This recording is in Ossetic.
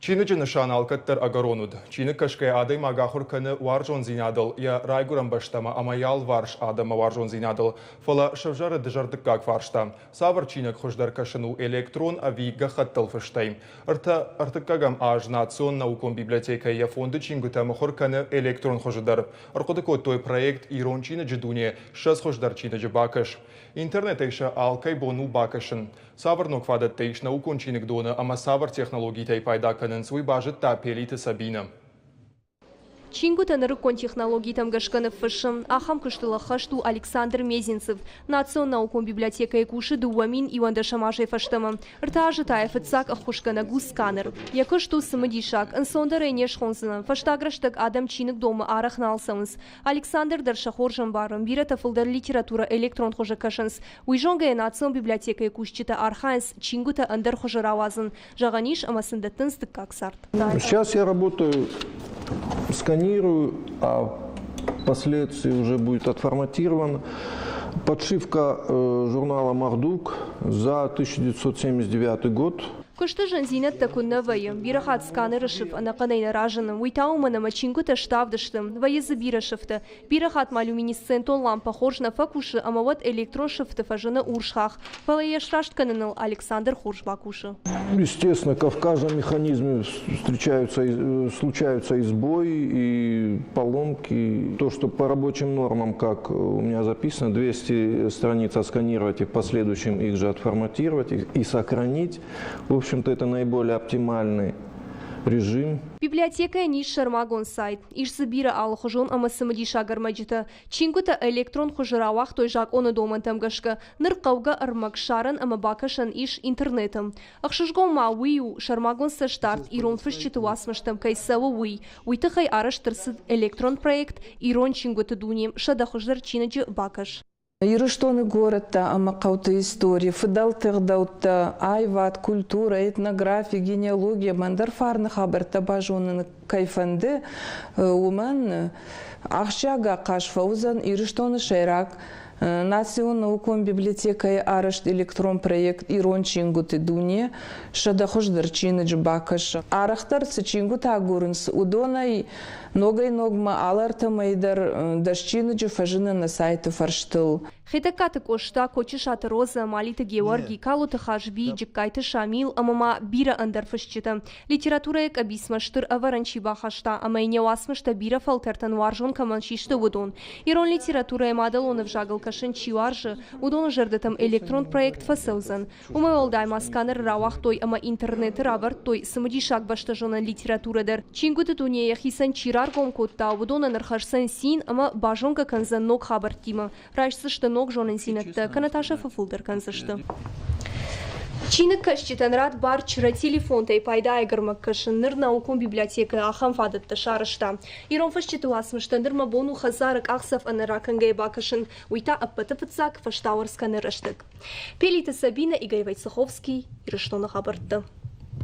Чиныджы нысан алкӕддӕр ӕгӕрон уыд. Чиныг кӕсгӕйӕ адӕймаг ахуыр кӕны уарзондзинадыл, йӕ райгуырӕн бӕстӕмӕ ӕмӕ йӕ алыварс адӕммӕ уарзондзинадыл. Фӕлӕ сӕвзӕры дызӕрдыггаг фарста: цавӕр чиныг хуыздӕр кӕсын у электрон ӕви гӕххӕттыл фыстӕй? Ӕртӕ ӕртыккӕгӕм аз Национ наукон библиотекӕйы йӕ фонды чингуытӕ мыхуыр кӕны электрон хуызы дӕр. Ӕрхъуыды кодтой проект «Ирон чиныджы дуне 20 хуыздӕр чиныджы бакӕс». Интернетӕй сӕ алкӕй бон у бакӕсын. Цавӕр ног фадӕттӕ ис наукон чиныгдоны ӕмӕ цавӕр технологитӕй пайда кӕнынц, уый базыдта Пелиты Сабинӕ. Чингуытӕ нырыккон технологитӕм гӕсгӕ ныффыссын. Ахӕм куыстыл ӕххӕст у Александр Мезенцев. Национ наукон библиотекӕйы кусы 2011 азӕй фӕстӕмӕ. Ӕртӕ азы та йӕ фыццаг ӕххуысгӕнӕг у сканер. Йӕ куыст у цымыдисаг, ӕнцондӕр ӕй не схондзынӕн. Фӕстаг рӕстӕг адӕм чиныгдонмӕ арӕх нал цӕуынц. Александр дӕр сӕ хорз ӕмбары, бирӕтӕ фылдӕр литературӕ электрон хуызы кӕсынц. Уый зонгӕйӕ национ библиотекӕйы кусджытӕ архайынц чингуытӕ ӕндӕр хуызы рауадзын. Зӕгъӕн ис, ӕмӕ сын дӕттынц дыккаг цард. Сейчас я работаю, сканирую, а впоследствии уже будет отформатирован. Подшивка журнала «Мардук» за 1979 год. Куысты зындзинӕдтӕ куыннӕ вӕййы, бирӕ хатт сканеры сыф ӕнӕхъӕнӕй нӕ разыны, уый та уымӕн ӕмӕ чингуытӕ ставд сты, вӕййы дзы бирӕ сыфтӕ. Бирӕ хатт ма люминесцентон лампӕ хорз нӕ фӕкусы ӕмӕ уӕд электрон сыфты фӕзыны урс хахх, фӕлӕ йӕ сраст кӕныныл Александр хорз бакусы. Естественно, в каждом механизме встречаются, случаются и сбои, и поломки. То, что по рабочим нормам, как у меня записано, 200 страниц отсканировать и в последующем их же отформатировать и сохранить. В общем-то, это наиболее оптимальный режим. Библиотекӕйӕн ис сӕрмагонд сайт. Ис дзы бирӕ алыхуызон ӕмӕ цымыдисаг ӕрмӕджытӕ. Чингуытӕ электрон хуызы рауагътой закъоны домӕнтӕм гӕсгӕ. Ныр хъӕугӕ ӕрмӕг ссарӕн ӕмӕ бакӕсӕн ис интернеты. Ӕхсызгон ма уый у, сӕрмагонд цӕстдард ирон фысджыты уацмыстӕм кӕй цӕуы, уый. Уый тыххӕй арӕзт ӕрцыд электрон проект «Ирон чингуыты дуне. Сӕдӕ хуыздӕр чиныджы бакӕс». Ирыстоны горӕттӕ ӕмӕ хъӕуты истори, фыдӕлты ӕгъдӕуттӕ, аивад, культурӕ, этнографи, генеалоги ӕмӕ ӕндӕр фарны хабӕрттӕ базонын кӕй фӕнды, уымӕн ахсджиаг ахъаз фӕуыдзӕн Ирыстоны сӕйраг Национ наукон библиотекӕйы арӕзт электрон проект «Ирон чингуыты дуне» сӕдӕ хуыздӕр чиныджы бакӕсы. Арӕхдӕр цы чингуытӕ агурынц, уыдонӕй Ногӕй-ногмӕ алы ӕртӕ мӕйы дӕр дӕс чиныджы фӕзыны нӕ сайты фӕрстыл. Хетӕгкаты Къоста, Кочысаты Розӕ, Малиты Геуӕрги, Калоты Хазби, Джыккайты Шамил ӕмӕ ма бирӕ ӕндӕр фысджытӕ. Литературӕйы къӕбицмӕ стыр ӕвӕрӕн чи бахаста ӕмӕ йын йӕ уацмыстӕ бирӕ фӕлтӕртӕн уарзон кӕмӕн систы, уыдон. Ирон литературӕйы мадӕлон ӕвзагыл кӕсын чи уарзы, уыдоны зӕрдӕтӕм электрон проект фӕцӕудзӕн. Уымӕй уӕлдай ма сканер рауагътой ӕмӕ интернеты равӕрдтой цымыдисаг бӕстӕзонӕн литературӕ дӕр. Чингуыты дуне йӕхицӕн чи раргом кодта, уыдонӕн ӕрхӕсдзӕн цин ӕмӕ базонгӕ кӕндзӕн ног хабӕрттимӕ, райсдзысты ног зонындзинӕдтӕ, кӕнӕ та сӕ фӕфылдӕр кӕндзысты. Чиныгкӕсджытӕн рад бар чырӕ телефонтӕй пайда ӕгӕрмӕг кӕсын ныр наукон библиотекӕ ахӕм фадӕттӕ сарӕзта. Ирон фысджыты уацмыстӕ ныр мӕ бон у хӕдзары къахдзӕф ӕнӕ ракӕнгӕйӕ бакӕсын, уый та ӕппӕты фыццаг фӕстауӕрц кӕны рӕстӕг. Пелиты Сабинӕ, Игорь Войцеховский, Ирыстоны хабӕрттӕ.